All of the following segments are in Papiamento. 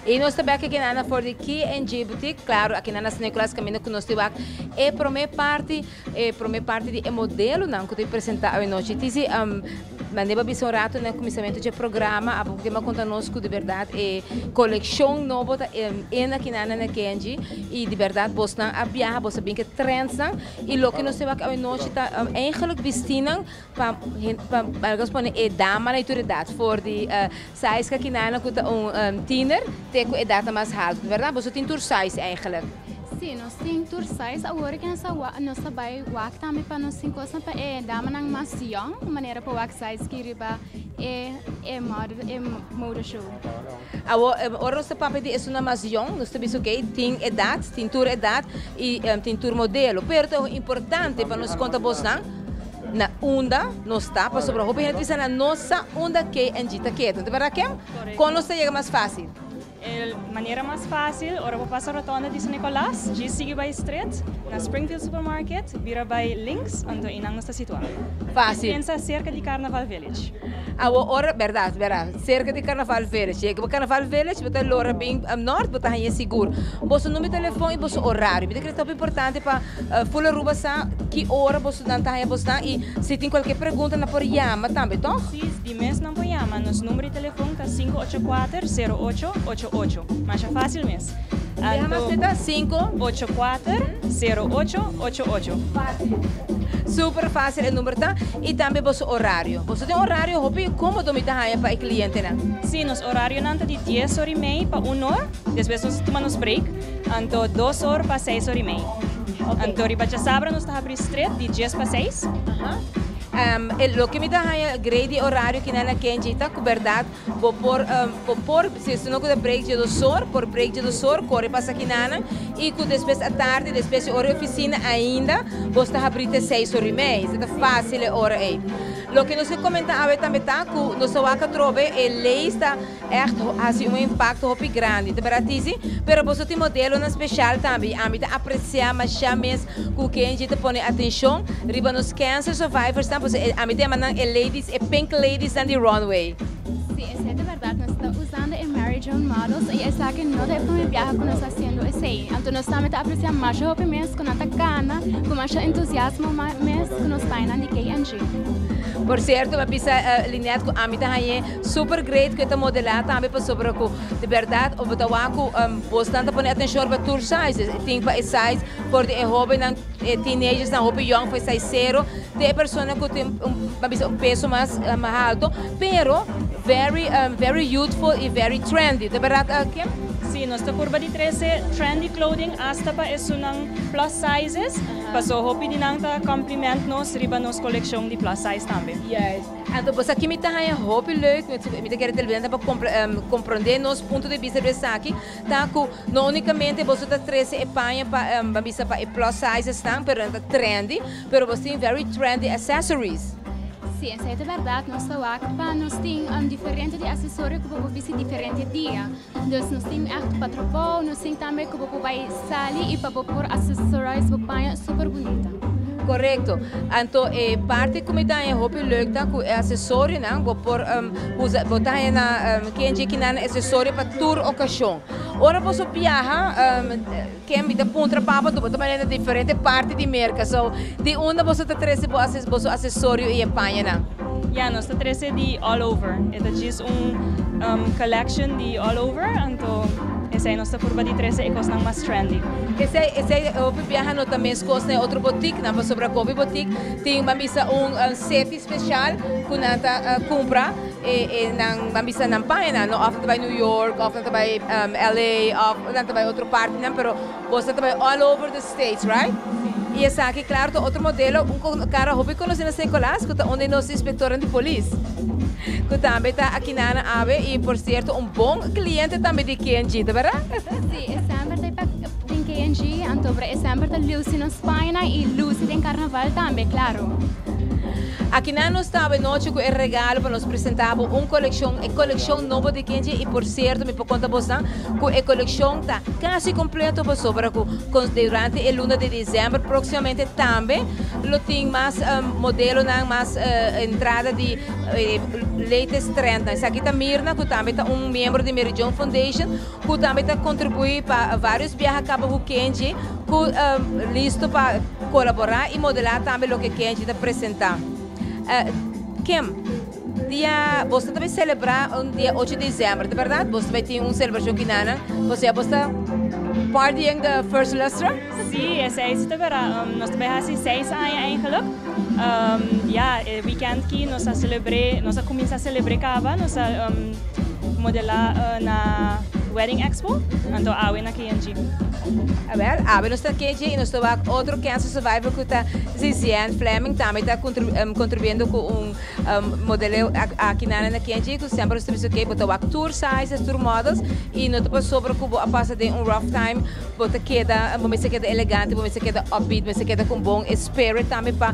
Y nos ta bek aki na for di K&G Boutique, claro, aki na San Nicolas, caminda cu nos ta e prome parti di e modelonan cu ta presenta awe nochi. Tisi, manera bisa un rato na cuminsamento di programa, abo cu a conta nos cu di berdad e coleccion nobo ta in aki na K&G y di berdad bosnan a biaha, boso bin cu trends nan y loke nos ta awe nochi ta eigenlijk bistinan pa pa pone e dama na tur edad, for di size cu aki na cu ta un tiener te cu edad mas halto, berdad? Boso tin tur size eigenlijk. Si, nos tin tur size. Awor cu nos ta bay wak tambe pa nos tin cos pa e damanan mas young, manera pa wak size cu riba e mode show. Awo, ora nos papia di esunnan mas young, nos ta bisa cu tin edad, tin tur edad y tin tur modelo. Pero ta importante pa nos conta bosnan na unda nos ta, pasobra hopi hende bisa nan no sa unda K&G ta keda. No ta berdad, Kim? Con nos ta yega mas facil? E manera mas facil, ora bo pasa rotonde di San Nicolas, sigui bay straight na Springfield Supermarket, bira bay links, anto eynan nos ta situa. Facil. Pensa cerca di Carnival Village. Awo, ora, berdad, cerca di Carnival Village. Yega pa Carnival Village, bo ta lora bin nort, bo ta haya sigur. Boso number di telefon y boso horario. Mi ta kere ta importante pa full Aruba sa ki ora boso nan ta haya boso nan y si tin cualkier pregunta nan por yama tambe, toch? Si, di mes nan por yama. Nos number di telefon ta 584-0888. Mas facil mes. Yama ta 5 84-0888. Facil. Super facil e number ta y tambe boso horario. Boso tin horario hopi comodo mi ta haya pa e clientenan. Si, nos horarionan ta di 10 or y mei pa 1 or, despues nos ta tuma nos break, anto 2 or pa 6 or y mei. Anto riba diasabra nos ta habri straight di 10 pa 6. Loke mi ta haya great di horario cu na K&G ta cu berdad bo por bo por si no cu break di 2 or, por break di 2 or, core pasa akinan y cu despues atardi, despues ora oficina ainda, bo ta habri te 6 or y mei. Ta facil e ora ey. Loke nos a comenta awe tambe ta cu nos a wak atrobe e ley ta echt haci un impacto hopi grandi. Ta berdad, Tisi? Pero boso tin modelonan special tambe. Ami ta aprecia masha mes cu K&G ta pone atencion riba nos cancer survivors tambe. Ami ta yama e ladies, e pink ladies dan di runway. Si, esey ta berdad. Nos ta usando e Mary Joan Models y esaki no ta e prome biaha cu nos ta haciendo esey. Anto nos tambe ta aprecia masha hopi mes cu nan ta cana, cu masha entusiasmo mes cu nos ta di K&G. Por cierto, mi a bisa Lynette cu ami ta super great cu ta modela tambe pasobra cu di berdad bo ta wak cu boso ta pone atencion pa tur sizes. Tin pa e size for di e hobennan, teenagers nan hopi young pa size 0, te e persona cu tin un peso mas halto, pero very youthful y very trendy. Ta berdad, Kim? Si, nos ta purba di trece trendy clothing hasta pa esunnan plus sizes. Paso hopi di nan ta compliment nos riba nos coleccion di plus size tambe. Yes. Anto, boso aki mi ta haya hopi leuk, mi ta kere televidente pa comprende nos punto di vista esaki, ta cu no unicamente boso ta trece e paña pa bisa pa e plus sizes nan, pero ta trendy, pero boso tin very trendy accessories. Si, esey ta berdad. Nos ta wak pa nos tin diferente di accesorio cu bo bisti diferente dia. Dus nos tin echt pa trabou, nos tin tambe cu bo bay sali y pa bo por accessorize bo paña super bunita. Correcto. Anto, e parti cu mi ta hopi leuk ta cu e accesorionan, bo por usa, bo ta na K&G kinan accesorio pa tur ocasion. Ora boso biaha, Kim, mi ta puntra papa, tu bo ta na diferente parti di Merca. So, di unda boso ta trece boso accesorio y e pañanan? Ja, nos ta trece di all over. E ta just un collection di all over, anto esey nos ta purba di trece e cosnan mas trendy. Esey hopi biaha no ta mes cos na otro boutique, nan pasobra hopi boutique tin ban bisa un set special cu nan ta cumpra e nan ban bisa nan paña, no, of nan ta bay New York, of nan ta bay LA, of nan ta bay otro parti nan, pero boso ta bay all over the states, right? Y esaki, claro, ta otro modelo, un cara hopi conoci na San Nicolas, cu ta un di nos inspector di polis. Cu tambe ta aki na awe y, por cierto, un bon cliente tambe di K&G, ta berdad? Si, e semper ta den K&G, anto e semper ta luci nos paña y luci den carnaval tambe, claro. Aki nan nos ta anochi cu e regalo pa nos presenta un coleccion, e coleccion nobo di Kenji. Y por cierto, mi por conta boso cu e coleccion ta casi completo pasobra cu durante e luna di december proximamente tambe lo tin mas modelo, mas entrada di latest trend. Esaki ta Mirna, cu tambe ta un miembro di Mary Joan Foundation, cu tambe ta contribui pa varios biaha caba cu Kenji, cu listo pa colabora y modela tambe loke Kenji ta presenta. Kim, dia, bo tambe celebra un dia 8 di december, di berdad? Bo tambe tin un celebracion aki na, bo bo ta partying the first lustre? Si, esey ta berdad. Nos tambe haci 6 aña eigenlijk. Ja, weekend aki nos a celebra, nos a cuminsa celebra caba, nos a modela na Wedding Expo, anto awe na K&G. Awel, awe nos ta K&G y nos ta otro cancer survivor cu ta Zizian Fleming tambe ta contribuyendo cu un modelo aki na K&G, cu semper nos ta bisa cu bo ta wak tur sizes, tur models y no ta pasobra cu bo a pasa den un rough time, bo ta keda, bo mester keda elegante, bo mester keda upbeat, mester keda cu bon spirit tambe pa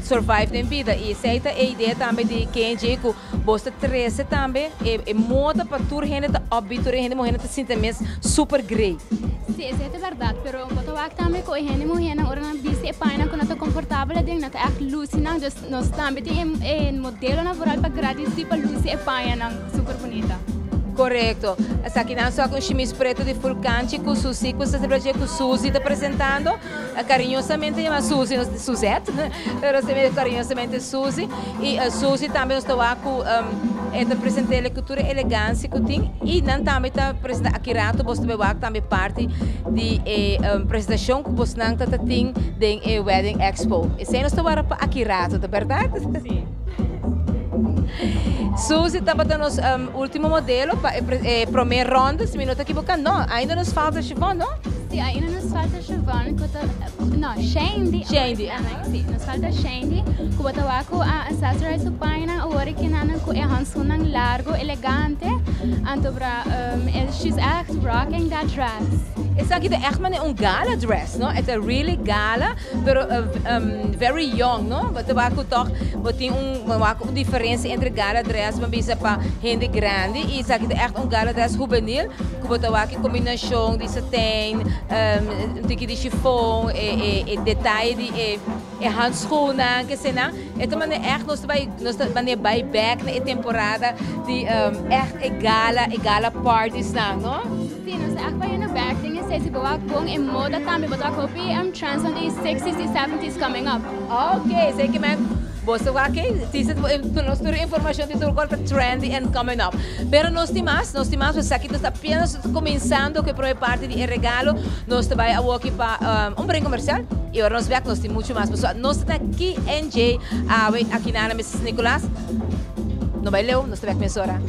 survive den bida. Y esey ta e idea tambe di K&G, cu bo ta trece tambe e moda pa tur hende ta upbeat, tur hende muher ta sinti mes super great. Si, esey ta berdad, pero bo ta wak tambe cu hende muher ora nan bisti e paña cu nan ta comfortabel den, nan ta echt luci nan, dus nos tambe tin e modelo natural pa gradici pa luci e paña nan super bunita. Correcto. Esaki nan so cu chemise preto di full canchi cu Suzy, cu e cu Suzy ta presentando. Cariñosamente yama Suzy, no Suzette, pero asina cariñosamente Suzy. Y Suzy tambe nos ta cu ta presenta cu tur elegancia cu tin y nan tambe ta presenta aki rato, bo tambe wak tambe parti di presentacion cu bo nan ta tin den e Wedding Expo. Esey nos ta pa aki rato, ta berdad? Si. Suzy tabata nos ultimo modelo pa e prome ronda, si mi no ta ekivoca. No, ainda nos falta Siobhan, no? Si, ainda nos falta Siobhan, cu ta, no, Shandy. Shandy. Si, nos falta Shandy, cu bo ta wak a accessorize su paña awor cu nan cu e handschoenen largo, elegante. Anto bra, she's echt rocking that dress. Esaki ta echt maar un gala dress, no? It's a really gala, pero very young, no? Bo ta wak toch, bo tin un diferencia entre gala dress, ban bisa pa hende grandi, y esaki ta echt un gala dress juvenil, cu bo ta wak combinacion di satin, un tiki di chiffon, e detaye di e handschoenen, cu asina. E manera echt nos ta bay back na temporada di echt e gala parties na, no? Si, nos echt bay na back. Tin esey si bo wak bon e moda tambe, bo ta hopi trends on the 60s and 70s coming up. Ok, esey kiermen bo wak tin nos tur informacion di tur cos trendy and coming up. Pero nos tin mas, aki nos ta apenas cuminsando cu e prome parti di regalo. Nos ta bay awor pa un break comercial y awor nos back, nos tin mucho mas. Pessoal, nos ta aki NJ, aki na Mrs. Nicolas. No bay leu, nos ta back mesora.